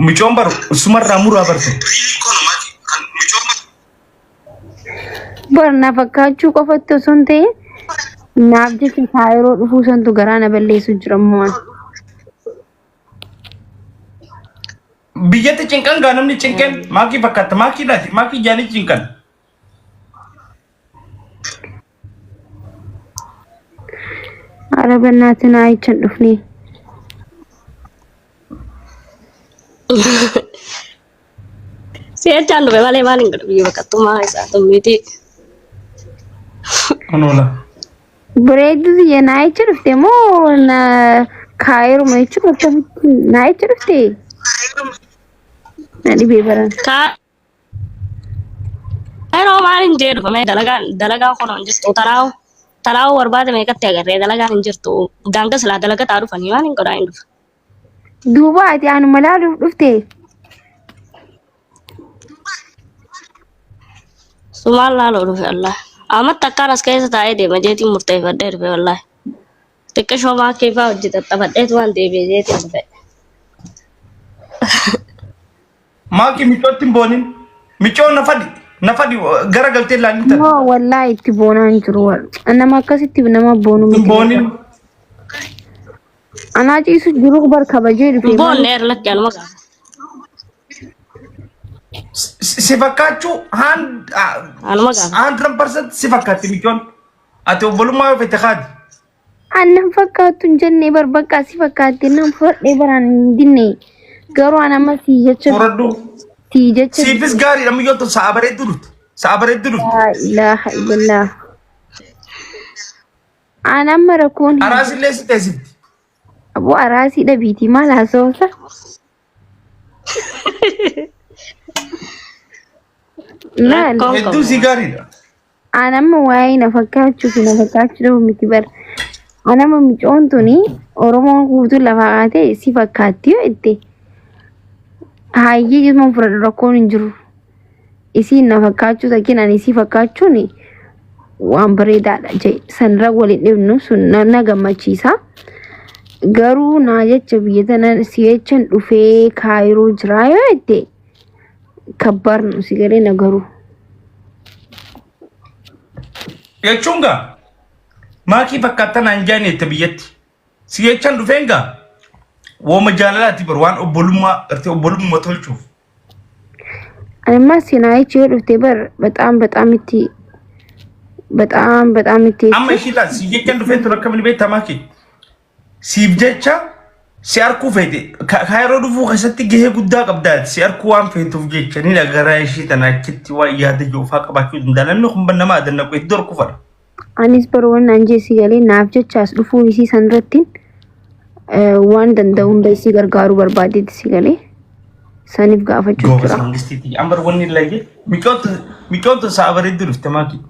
Micoon baru sumarraa muraa bartu. Bar na fakkaachuu qofatti osoo hin ta'in naaf jecha kaayiroo dhufuu santu garaa na balleessu jira ammoo. Biyyatti cinqan gaa namni cinqeen maakii fakkaata maakii laati maakii jaanii cinqan. Ara bannaatiin naa jechan dhufnee. Si'achaan dhufe malee maal hin godhu biyya baqattummaa isaa tummiti. Kunoola. Bareedduu biyya naa jecha dhufte moo na kaayiruma jechuun akkamitti naa jecha dhufte? Na dhibee baran. Kaayiroo maal hin jee dhufe mee dalagaan dalagaan kun hin jirtu taraawu taraawu barbaade meeqatti agarree dalagaan hin jirtu daanga silaa dalagataa dhufanii maal hin godhaa hin dhufe. Duuba ati anuma laaluuf dhufte. Sumaan laaloo dhufe wallahi. Amatti akkaan as keessa taa'ee deema jeetiin murteeffadhee dhufe wallahi. Xiqqishoo maakkee fa'aa hojii xaxxabadheetu waan deebi'e jeetiin dhufe. Maakii micootti hin boonin. Micoo na fadhi na fadhi gara galtee ilaalin tana. Moo wallahi itti boonaa hin jiru. Nama akkasitti nama boonu Hin miti. boonin. Anaa ciisu jiru bar kabajee dhufe. Hin boonne eerla lakki anuma gaafa. Si fakkaachuu Anuma gaafa. 100% si fakkaatti micoon. Ati obbolummaa yoo fete kaati. Annan fakkaattu hin jenne bar bakka si fakkaatti nan fudhadhee baraan hin dinne. Garuu an amma sii jecha Fudhadhu. sii jecha Siifis gaariidha miyyoo tun sa'a bareedduu dhufte. Sa'a bareedduu dhufte. laa ilaaha illallah. An amma rakkoon hin Araasillee si teessifti. Aboo araasii dhabiitii maal haasawsa? Laal. Rakkoon Hedduu qabu. si gaariidha. An amma waa'ee na fakkaachuu fi na fakkaachuu dhabu miti bara. An amma micoon tuni Oromoon guutuu lafaa kaatee si fakkaatti yoo jette haayyee jechuun fudhadhu rakkoon hin jiru. Isiin na fakkaachuu takkiin ani isii fakkaachuun waan bareedaadha jee sanirra waliin dhibnu sun na gammachiisa. Garuu naa jecha biyya tana si jechan dhufee kaayiroo jiraa yoo jette kabbaar nu si galee na garuu. Jechuun gaa maakii fakkaattan naan jaani jette biyyatti. Si jechan dhufeen gaa wooma jaalalaati bar waan obbolummaa gartee obbolummaa tolchuuf. Anammaa seenaa jecha yoo dhufte bar በጣም በጣም itti በጣም በጣም itti Amma ishii taate si jechan dhufeen tun akkamiin beektaa maakii? Siif jecha si arkuu feete kaayiroo dhufuu keessatti gahee guddaa qabdaa si arkuu waan feetuuf jecha ni dhagaraa ishii tana achitti waan yaada joofaa qabaachuu danda'a. Namni kun nama adannaqu hedduu arkuu fadha. Anis bar waan an jee si galee naaf jecha as dhufuu isii san irratti waan danda'u hunda isii gargaaruu barbaadeeti si galee saniif gaafachuu Goobas jira. mangistiitti ambar wanni illee micoottu sa'a bareedduu dhufte maakii.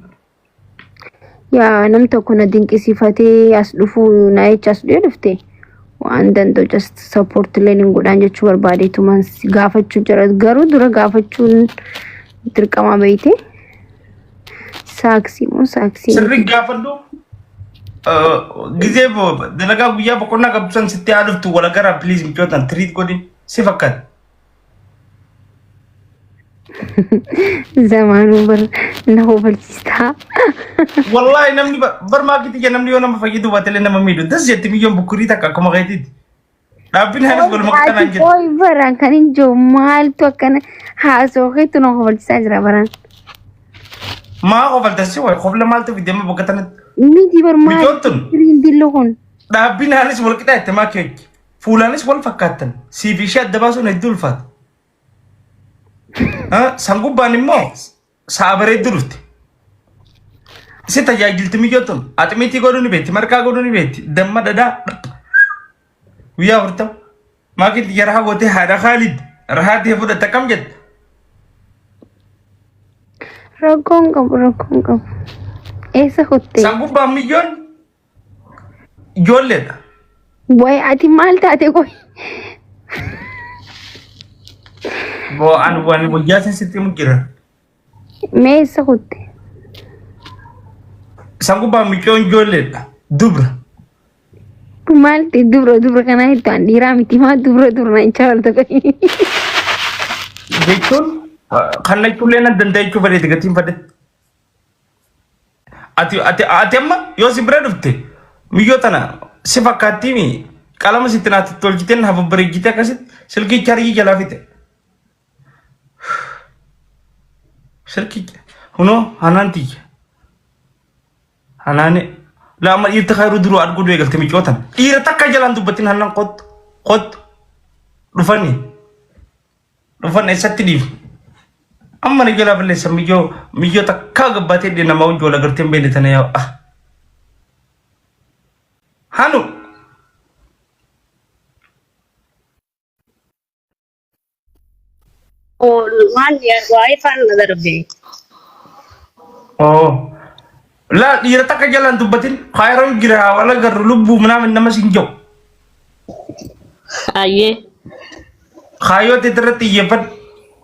Yaa nam tokko na dinqisiifatee as dhufuu na jecha as dhufee dhufte waan danda'u just support illee hin godhaan jechuu barbaadeetuman si gaafachuu jira garuu dura gaafachuun dirqama beeyte saaksii moo saaksii Sirri gaafadhu gizee dalagaa guyyaa boqonnaa qabdu san sitti haa dhuftu wal agaraa please micootan tiriit godhi si fakkaata. Zamaanuu bar na hofalchiistaa. Wallaahi namni bar maakiti jee namni yoo nama fayyadu baatelee nama miidhu das jetti miyyoon bukkurii takka akkuma keetiiti. Dhaabbiin haanis waluma qixxanaan Ati jira. qoy baraan kan hin jiru maaltu akkana haasoo keetu na hofalchiisaa jira baraan. Maa kofalta si wayi kofla maaltu fide amma bakka tanatti. Miti bar maal Micoon tun firiin dillu kun. dhaabbiin haanis wal qixaa itti maakii hojii. Fuulaanis wal fakkaattan. Siif ishee adda baasuun hedduu ulfaata. San gubbaan immoo sa'a bareedduu dhufte. Si tajaajilti miyyoo tun aximiitii godhuu ni beekti, marqaa godhuu ni beekti, damma dhadhaa guyyaa 40. Maakiin xiyya rahaa gootee haadha Khaalid rahaa ta'e fudhatte akkam jette? Rakkoon qabu rakkoon qabu. Eessa kutte? San gubbaan miyyoon ijoolleedha. Wayi ati maal taate qoy? Boo ani waan wayyaa san sitti himu jira. Mee eessa kutte? San gubbaan miyyoon ijoolleedha. Dubra. Maal ta'e dubra dubra kanaa jettu an dhiiraa miti maa dubra dubra na jechaa oolta qoyi. Jechuun kan jechuullee nan danda'a jechuu fedheeti gatiin fedhe. Ati ati ati amma yoo si bira dhufte miyyoo tana si fakkaattii mi qalama sitti naatti tolchitee na babbareechitee akkasitti silkii chaarjii jalaa fixe. Silkii hunoo hanaan tiyya. Hanaani laa amma dhiirti kayruu duruu arguu eegalte miccoo tana. Dhiira takka jalaan dubbatin hannan kottu kottu dhufanii dhufan eessatti dhiifne. Amma ni jalaa balleessa miyyoo miyyoo takkaa gabbaatee dhee namaa wajji wal agartee hin beekne tana yaa ah. Hanu Waan waa'ee faana darbe. Oo. Laa dhiira takka jalaan dubbatin kaayiroon jira wal agarru lubbuu minaamin nama sin jiru. Ayyee. Kaayyoo teet irratti xiyyeeffadhu.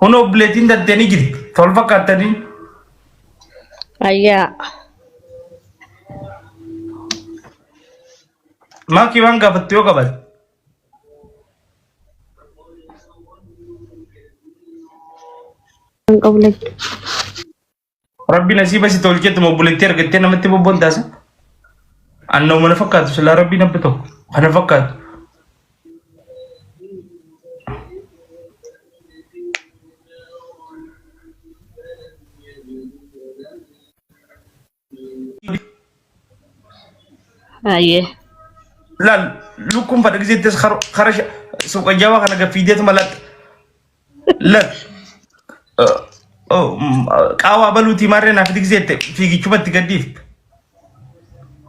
Kun obboleettiin tantee ni jirti. Tol fakkaattanii. Ayyaa. Maakii waan gaafattu yoo qabaate. Hin qabu lakki. Rabbi nasiiba si tolcheettuma obboleettii argattee namatti bobboon taasa. Annoo mana fakkaatu silaa rabbiin abba tokko kana fakkaatu. Ayyee. Laal lukkuun fadha gizeettis kara suuqa jabaa kana gaffiideetuma latta. Laal qaawaa baluutii maarree naaf gizeette fiigichumatti gaddiifte.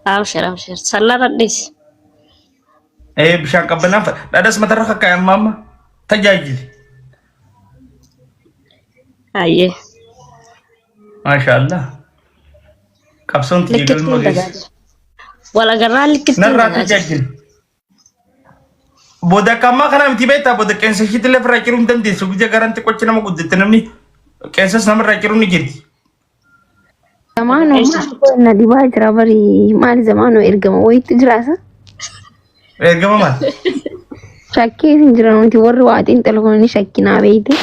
Abshir abshir. Sallarra dhiisi. Ee bishaan qabbanaan fadha. Dhadhas matarra kakkaa'e amma amma tajaajili. Ayyee. Maashaallah. Qabsoon tiyya Likkittiin galma geesse. tajaajila. Wal agarraan likkittiin Narraa tajaajila. tajaajila. Booda akka ammaa kana miti beektaa booda qeensa ishiitti illee ofirraa ciruu hin dandeessu. Guyyaa garanti qochi nama guddatte namni qeensas namarraa ciruu ni jirti. Zamaanoo maal koo na dhibaa jira bari maali zamaanoo ergama wayiitu jiraasa. Ergama maal? Shakkii hin jiran nuti warri waa xiinxalu kun ni shakkinaa beeyte.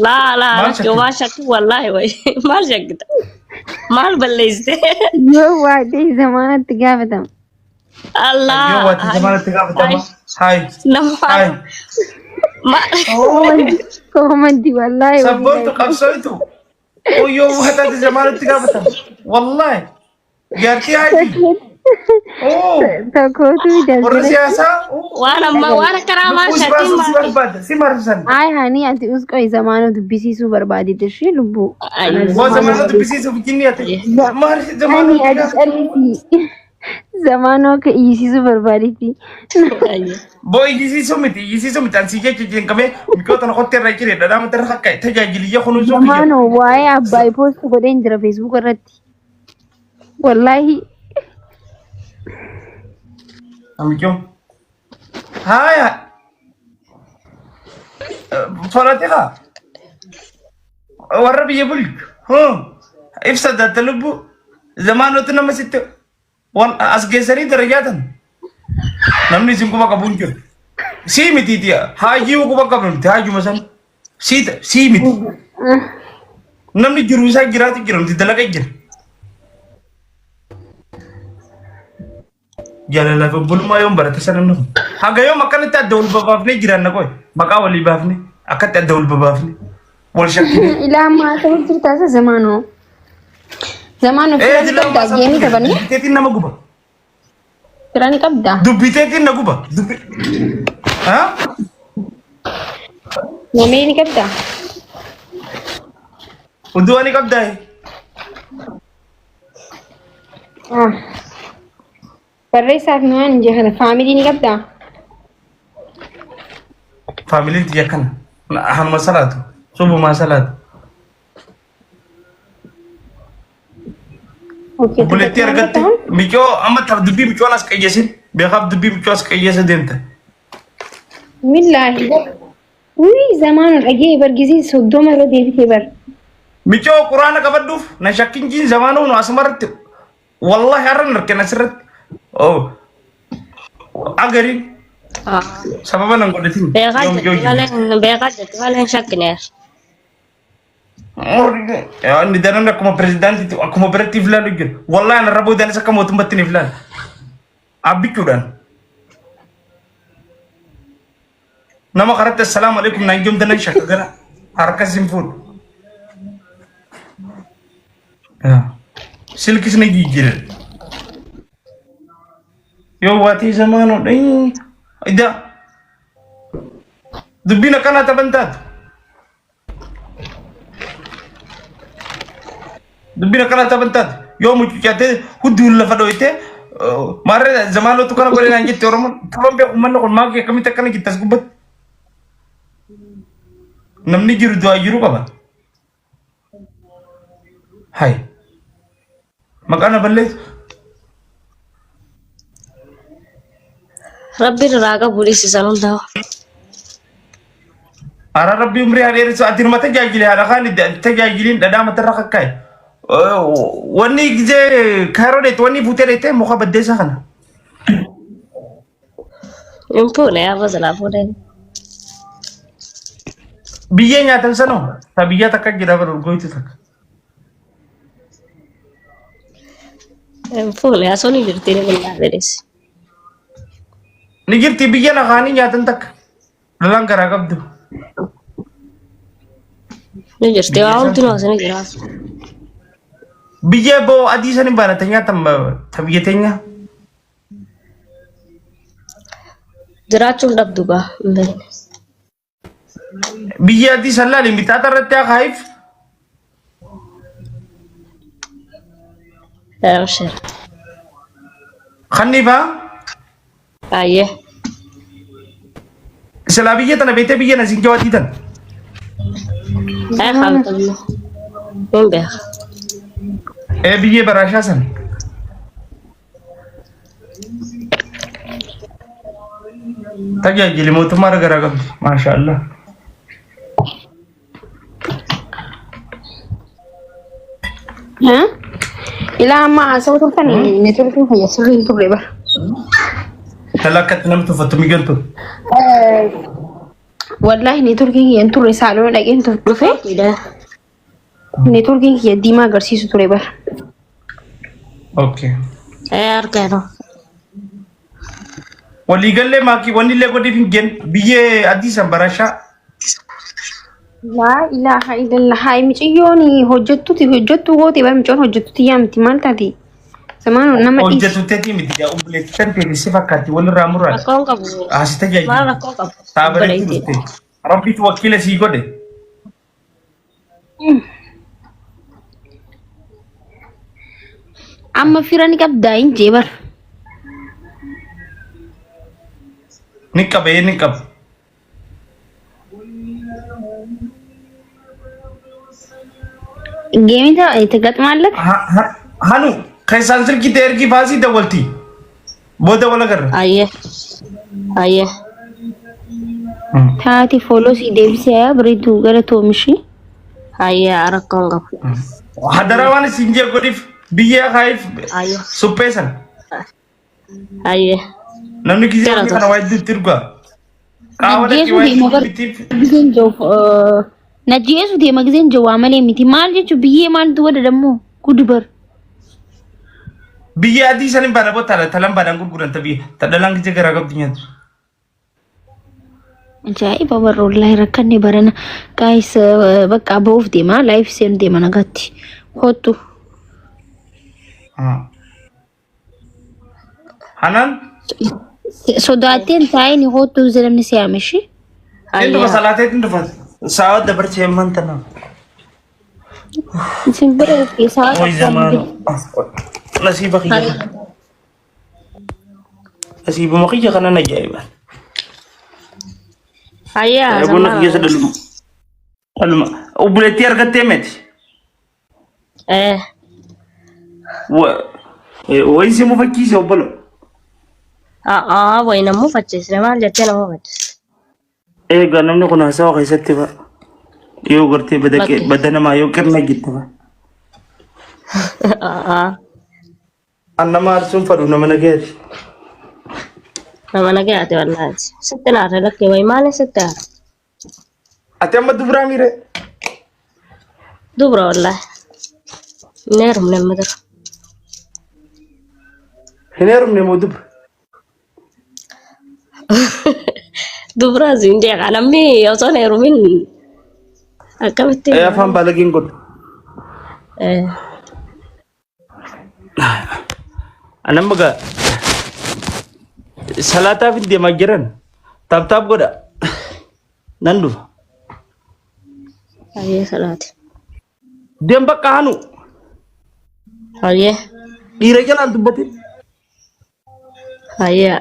Laa laa Maal lakki shakkita? waan shakki wallaahi wayi maal shakkita? Maal balleessite? Yoo waa ta'e zamaanatti gaafatama. Allah. Yoo waati zamaanatti gaafatama. Hayi. Nama Hayi. Koomantii wallaahi. Sabboontu qabsooytu. Yoo waataati zamaanatti gaafatama. Wallaahi. Jaartii haji. Oo. Tokkootu Warra jalqaba. siyaasaa. Waan ammaa waan akkanaa maal Lubbuu si shakkiin baasuuf si maali? barbaada. Si marsan. Ay hani ati usqoy zamaana dubbisiisuu barbaade dirshi lubbuu. Ayyee. Waa zamaana dubbisiisuuf jinni ati. Maal zamaana Hani ati callisii. Zamaanoo akka iyyisiisuu barbaadetti. Ayyee. Boo iyyisiisuu miti iyyisiisuu miti ansi jecha jeeqamee miqoota na qottee irra jiree dhadhaa mata irra akka tajaajiliyya kunuunsuu kiyya. Zamaanoo waa'ee abbaay poost godheen jira feesbuuk irratti. Wallaahi. Amico. Haaya. Falatika. Warra biyya bulchu. Ibsa datta lubbu. Zamaanota nama sitti wal as geessanii darajaatan. Namni isin quba qabu hin jiru. Sii miti tiya. Haajii quba qabnu miti haajuma san. Sii sii miti. Namni jiru isaa jiraatu jira miti dalaga jira. Jaalala fi obbolummaa yoom barate sana namni kun. Haga yoom akkanatti adda wal babaafnee jiraanna qoy. Maqaa walii baafne akkatti adda wal babaafne wal shakkine. Ilaa ammaa ta'u jirta isa zamaanoo. Zamaanoo Ee fira ni dilaa qabdaa ammaa geemii taphanne dubbiteetiin nama guba. fira ni qabdaa. Dubbiteetiin na guba. Dubbi. Haa? Namee ni qabdaa. Hunduu ani qabdaa. Ah. Barreessaaf nu waan hin jeeqne faamilii ni qabdaa. Faamiliin tiyya kana. Hamma salaatu. Subumaa salaatu. Okay, Obboleettii argatte micoo amma dubbii micoon as qayyesin beekaaf dubbii micoo as qayyesa deemta. Millaahi. Wii zamaanu dhagee bar gisee 30 irra deebitee bar. Micoo quraana qabadhuuf na shakkin jiin zamaanuu nu asumarratti wallahi har'a hin argin asirratti. Oh. Agariin sababa nan godhatin. Beekaa Yoom jirti yoo malee beekaa jirti malee hin shakkineer. Inni daran akkuma pirezidaantiitti akkuma biratti if ilaalu jiru. Wallaahi ana irra boodaanis akka mootummaatti ni ilaala. Abbichuudhaan. Nama karatti assalaamu alaikum naan jomta nan shakka gara harka sin fuudhu. Silkis ni jijjiira. Yoo waatii zamaanoo dhayii. Ida dubbiin akkanaa taphan taatu. Dubbiin akkanaa taphan taatu. Yoo mucucaatee hudduun lafa dhoyitee maarree zamaanootu kana godhe naan jette Oromoon taphan beeku manni kun maakii akkamitti akkana jette as gubbatti. Namni jiru du'aa jiru qaba. Hay. Maqaa na balleessu. Rabbiin irraa qabu dhiisisan hundaa. Ara rabbi umrii haa dheeressu ati numa tajaajile haadha Khaalid ati tajaajiliin dhadhaa matarra kakkaa'e. Wanni gizee kaayiroo dheette wanni fuutee dheette muka baddeessa kana. Hin fuune yaa silaa fuudheen. Biyyee nyaatan sanoo ta biyya takka jira bara urgooytu takka. Hin fuune asoo ni jirti ni billaa fedhis. Ni jirti biyya lakaanii nyaatan takka. Dhalaan garaa qabdu. Ni jirti waa hundinuu as ni jira. Biyyee boo adii san hin baanate nyaatan ta biyya teenya. Jiraachuun dhabdu gaa hin beekne. Biyya adii san laali mixaaxa irratti haa kaa'iif. Abshir. Kannifaa Baay'ee. silaa biyya tana beektee biyya na siin jawaadii tana. Ay qaamtamne. Hin beeka. Ee biyyee baraashaa sana. Tajaajili mootummaa garaa qabdi. Maashaallah. Ilaa amma haasawaa turtan neetwoorkiin fayya sirrii hin turre bara. Dhala akkatti nama tuffattu migaltu. Wallaahi neetwoorkiin kiyya hin turre saaloona dhaqeen dhufe neetwoorkiin kiyya diimaa agarsiisu ture bara. Okay. Ee argeera. Waliigallee maakii wanni illee godhiif hin jennu biyyee adii san barashaa. Laa ilaaha illallah. Hayi miciyyoon hojjettuti hojjettu goote bara miciyyoon hojjettuti yaamti maal taati? Samaanu nama dhiisi. Hojjetu teetii miti gaa obboleettii tan teeti si fakkaatti walirraa muraati. Rakkoon qabu. Asi Maal tajaajilu. rakkoo qabu? Taabareetti Obboleettiidha. dhufte. Rabbitu wakiila sii godhe. Amma fira ni qabdaa hin jee bara. Ni qaba ee ni qaba. Geemii ትገጥማለህ? Hanu keessaan silkii ta'e ergii baasii dawwalti. Booda wal agarra. Ayyee. Ayyee. Taati fooloo sii deebisee yaa bareedduu galatoomi ishii. Ayyee rakkoon qabu. Hadaraa waan isin jee godhiif biyya kaayiif Ayyee. suphee sana. Ayyee. Namni gizee Jara wanni kana waa hedduu itti ergaa. Qaawwa dhaqee Najjeesuu waa deema hedduu bar bitiif. gizeen jiru najjeesuu deema gizeen jiru waa malee miti maal jechuun biyyee maaltu godha dammoo gudi bar. Biyya adii san hin baana boo talan baadhaan gurguran ta biyya ta dhalaan gizee garaa qabdu nyaatu. Ajaa'iba warra wallaahi rakkanne barana gaayis bakka ba'uuf deema laayif seenu deema nagaatti kottu. Hanaan Sodaatteen taa'ee ni kottu jedhamni si yaame ishii. inni dhufa Ayyee. salaatee inni dhufa sa'a dabarchee ammaan tana. Isin bira isaa Way zamaanu. Nasiiba kiyya. Nasiibuma kiyya kanan ajaa'iba. Ayyee Buna kiyya zamana. sadaluma. Dhaluma. Obboleettii argattee miti. Ee. Wayi si mufachiise obbolo. A'aa wayi nama mufachiisne maal jettee nama mufachiiste? Egaa namni kun haasawa keessatti fa'a. Yoo gartee Lakki. bada namaa yoo qirna jette fa'a. A'aa. An nama aarsuun fadhu nama nagayaati. Nama nagayaati wallaahi. Sitti naarre lakkee wayi maaliin sitti aara? Ati amma dubraa miire. Dubra wallaahi. Hin heerumne amma dura. Hin heerumne moo dubra? Dubra siin jeeqa namni osoo hin heerumin akkamitti. Ee afaan baalageen godhu. Eh, Anamma gaa salaataaf hin deemaa jiran taap taap godha. Nan dhufa. Hayyee salaati. Deem bakka hanu. Hayyee. Dhiira jalaan dubbatin. Hayyee.